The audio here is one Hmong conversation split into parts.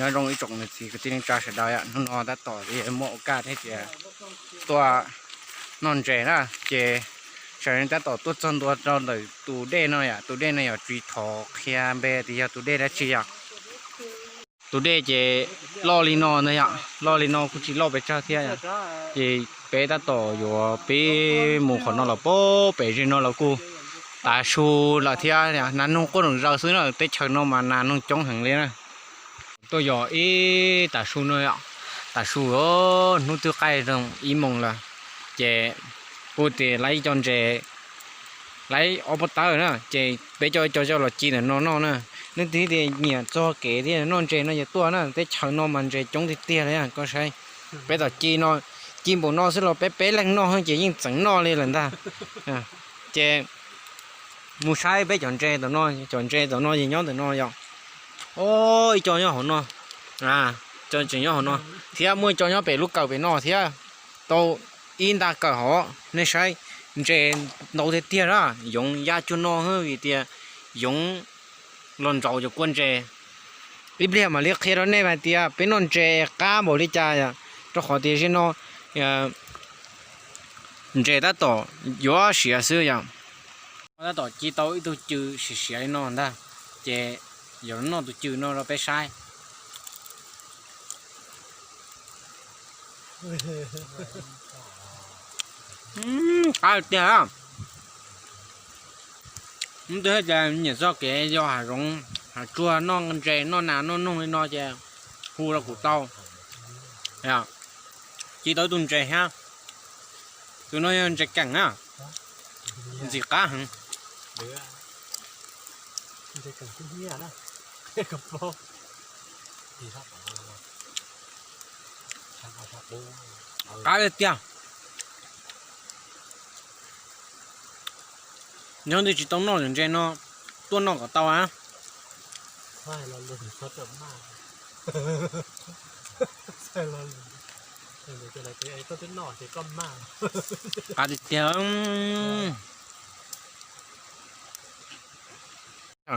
Nyob zoo ib tsoom niam txiv kwv tij neej tsa sawv daws, hnub no tab tom muaj ua kaj thiab tias tuaj noj ntses na, ces sawv daws tab tom tuaj txog ntua rau ntawm tus dej no yom. Tus dej no yog tsis thov qhia npe tias yog tus dej dab tsi yom. Tus dej ces loj li no ntag yom, loj li no kuj tsis loj pes tsawg thiab. Ces peb tab tom yuav pib mus qhov no los pem, ze no los kuj tav su lawm thiab, nas noog quaj nroos zaws xwb na. Teb chaws no mas nas noog coob heev li na. Tuaj yos ib tav su no, tav su hnub twb qaij zoo ib moos lawm, ces kuj tias laib cov ntses, laib ob pob tawb na, ces peb coj cov coj los ci ntawm no noj na. Leej twg tias nyiam txog kev thiab noj ntses no ces tuaj na, teb chaws no mas ntses coob tiag tiag li koj saib. Peb tom ci no, ci npaum no xwb los peb peb leeg noj ces yeej txeev noj li lawm ntag. Ces mus saib peb cov ntses tom no, cov ntses tom no ces nyob ntawm no yom. Ib co nyob hauv no, co tseem nyob hauv no, thiab muaj co nyob pem lub kawm pem no thiab, tau ib nta kawm hov. Nej saib, ntses ntau tiag tiag na, yoov ya cuag no vim tias yoov los ntsauv cov kua ntses. Ib pliag mam li qhia rau nej hais tias peb noj ntses qab npaum li cas yom, rau qhov tias ze no ntses tab tom yuav siav xwb yom. Tab tom ci tau ib tug cw siav siav li no ntag, ces yuav noj tus cw no rau peb saib. Qab tiag. Ntawd tias nyiam txog kev yos hav zoov hav tsuag noj ntses noj nas noj noog li no ces hu rau kuv tau. Ci tau ib tug ntses thiab. Tus no yog ntses keem na, ntxim qab heev. Qab tiag tiag. Nyob ntawd tsis tau noj cov ntses no, tuaj noj kom tau a. Qab tiag tiag.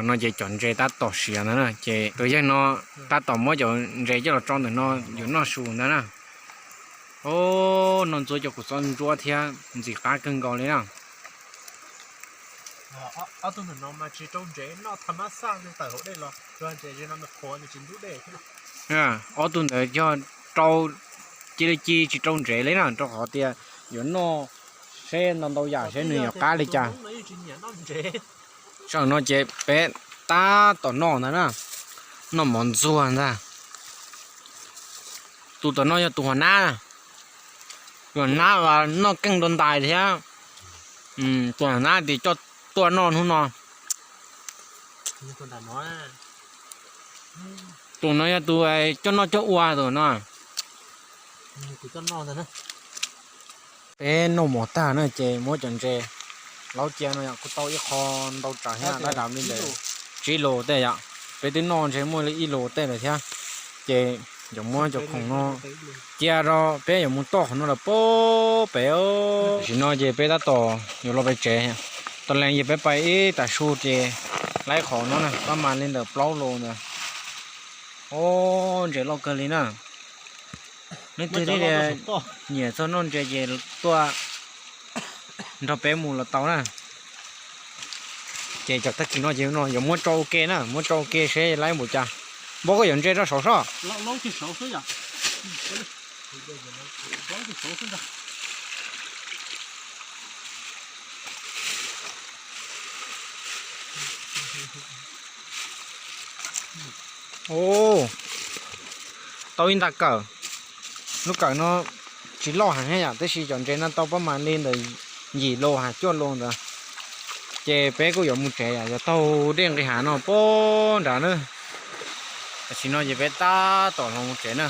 No ces cov ntses tab tom siav ntawd na, ces tus yawg no tab tom muab cov ntses coj los tso ntawm no yuav noj su ntawd na. Noj ntxuav cov kua txob ntsuab thiab ntxim qab kawg nkaus li na. Ob tug ntawm tsis rau ntses, noj tham mab xaj tawm hauv dej los, ob tug ntawd yog rau, cia li ci tsis rau ntses li na, rau qhov tias yuav noj seb ntau ntau yam seb nws yuav qab li cas. Saum no ces peb tab tom noj ntag na, noj mov ntxuag ntag. Tus tom no yog tus huas nab, tus huas nab noj keej dua ntais thiab. Tus huas nab tias coj tuaj noj hnub no. Tus no yog tus coj noj coj ua tus no. Peb noj mov tag na ces muab cov ntses laub cia no yom, kuj tau ib qho ntau tsawv thiab, dab dav li ntawd tsib lus tej yom. Peb twb noj ntses muaj li ib lus tej lawm thiab, ces yuav muab cov khoom no cia rau peb yuav mus toj qhov no lawm pem. Tam sim no ces peb tab tom yuav los pem tsev, tas lees ces peb pais ib tav su ces laib qhov no na, pab mas li ntawm plaub lus ntawd. Ntses loj kawg li na. Leej twg nyiam txog noj ntses ces tuaj nrog peb mus los tau na. Ces cov tag kis no ces no yuav muab tso ua ke na, muab tso ua ke seb laib npaum cas. Npog koj yuav ntses rau saud soj. Tau ib nta kawm. Lub kawm no tsis loj heev thiab yom, tab sis cov ntses no tau pab mas li ntawm yim lus hais cuaj lus ntawd. Ces peb kuj yuav mus tsev yom, yuav taug dej nqis hav no pem nrad na. Tam sim no ces peb tab tom los mus tsev na.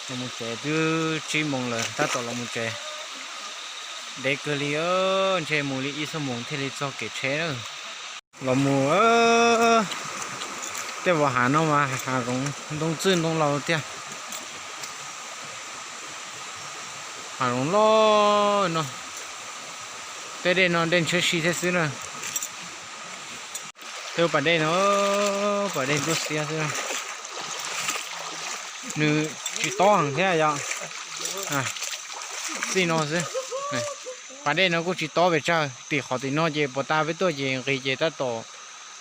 Los mus tsev twb tsib moos lawm, tab tom los mus tsev. Deb kawg li, ntshe mus li ib xuab moos thiaj li txog kev tsheb na. Los mus tej vos hav no mas hav zoov ntoo txwj ntoo laus tiag. Hav zoov loj no, tej dej no dej ntshiab si thiab xwb na. Tej pas dej no, pas dej nruab xiab xwb. Nws tsis tob heev thiab yom. Txij no xwb. Pas dej no kuj tsis tob pes tsawg, tim qhov tim no ces puas tas peb tuaj ces nqis ces tab tom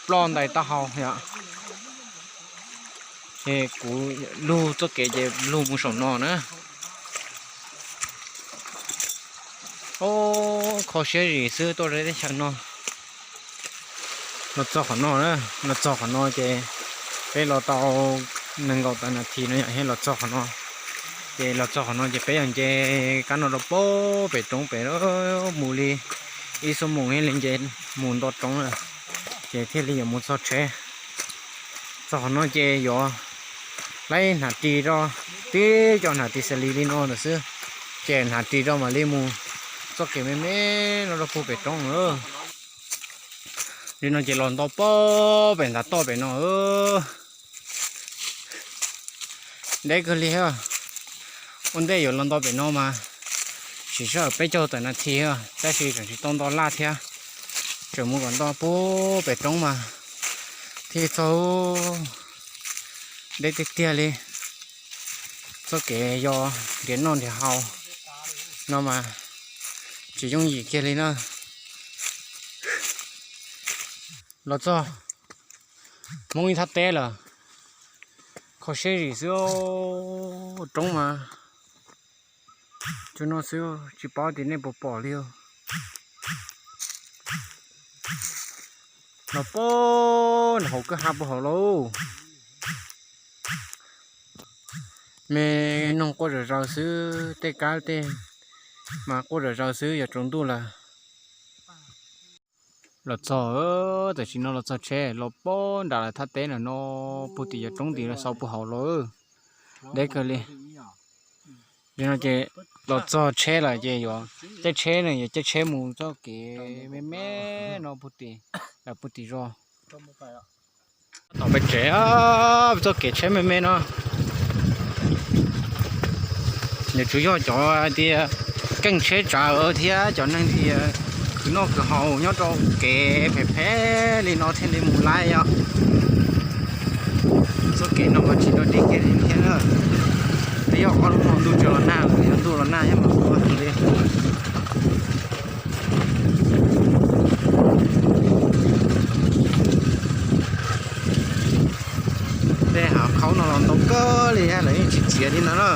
ploj ntais taub hau yom. Ces kuv lug txoj kev ces lug mus saum no na. Kho siab zim xwb tuaj rau teb chaws no. Los txog qhov no na, los txog qhov no ces peb los tau nees nkaum tawm nas this no yom, thiaj los txog qhov no. Ces los txog qhov no ces peb yog nce kab no rau pem roob pem mus li ib xuab moos thiaj li nce mus nto roob na, ces thiaj li yuav mus txog tsheb. Txog qhov no ces yuav laib hnav ris rau, tib co hnav ris xas lis li no ntawm xwb, ces hnav ris rau mam li mus txoj kev me me no rau puag pem roob na. Li no ces los nto pem ntav toj pem no. Deb kawg li. Ua ntej yuav los nto pem no mas sim sij hawm peb caug tawm nas this, tab sis tseem tsis tau nto laj thiab. Tseem mus kom nto puag pem roob mas thiaj txog. Deb tiag tiag li. Txoj kev yog nrhiav noj nrhiav haus no mas tsis yooj yim kiag li na. Los txog Hmoob ib thaj teb lawm. Kho siab zim xwb. Roob mas tsuas no xwb, tsis paub tias nej puas pom li. Los puag nram hauv kwj ha puag hauv lauj. Me noog quaj zom zaws xwb, tej kab tej mas quaj zom zaws xwb, yuav tsaus ntuj lawm. Los txog, tam sim no los txog tsheb, los puag nram lawv thaj teb no, puag tim cov roob tim los xaus puag hauv los. Deb kawg li. Li no ces los txog tsheb lawm ces yuav caij tsheb no, yuav caij tsheb mus txoj kev me me no puag tim, lawv puag tim zos. Tom pem tsev, txoj kev tsheb me me no, nws tsuas yog cov hais tias keej tsheb tsav thiab cov neeg tias khwv noj khwv haus nyob rau kev phem phem li no thiaj li mus laib yom. Txoj kev no mas tsis dog dig kiag li thiab na. Twb yog ob hnub no ntuj tsis los nag, ntuj los nag thiab mas kuv li. Tej hav khaub no los ntau kawg li, lawv yeej tsis txiav li no na.